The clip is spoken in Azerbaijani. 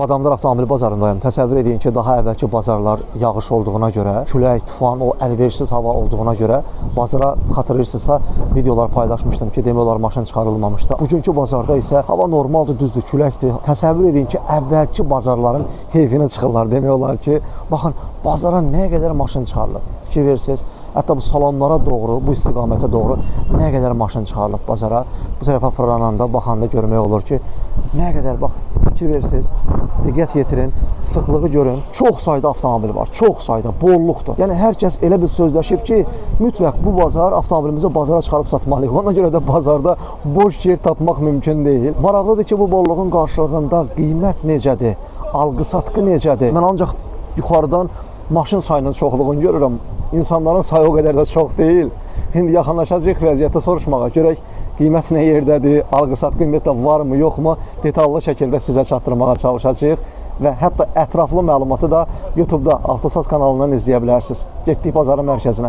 Badamdar avtomobil bazarındayım. Təsəvvür edin ki, daha əvvəlki bazarlar yağış olduğuna görə, külək, tufan, o əlverişsiz hava olduğuna görə bazara xatırlayırsınızsa videolar paylaşmışdım ki, demək olar maşın çıxarılmamışdı. Bugünkü bazarda isə hava normaldır, düzdür, küləkdir. Təsəvvür edin ki, əvvəlki bazarların heyfinə çıxırlar demək olar ki, baxın bazara nə qədər maşın çıxarılıb. Fikir verirsiniz, hətta bu salonlara doğru, bu istiqamətə doğru nə qədər maşın çıxarılıb bazara. Bu tərəfə fırlananda, baxanda görmək olur ki, nə qədər bax fikir verirsiniz, diqqət yetirin, sıxlığı görün. Çox sayda avtomobil var, çox sayda, bolluqdur. Yəni hər kəs elə bir sözləşib ki, mütləq bu bazar avtomobilimizi bazara çıxarıb satmalıyıq. Ona görə də bazarda boş yer tapmaq mümkün deyil. Maraqlıdır ki, bu bolluğun qarşılığında qiymət necədir? Alqı-satqı necədir? Mən ancaq yuxarıdan maşın sayının çoxluğunu görürəm. İnsanların sayı o qədər də çox deyil. İndi yaxınlaşacağıq vəziyyətə soruşmağa. Görək qiymət nə yerdədir, alqı-satqı ümumiyyətlə varmı, yoxmu? Detallı şəkildə sizə çatdırmağa çalışacağıq və hətta ətraflı məlumatı da YouTube-da Avtosat kanalından izləyə bilərsiniz. Getdik bazarın mərkəzinə.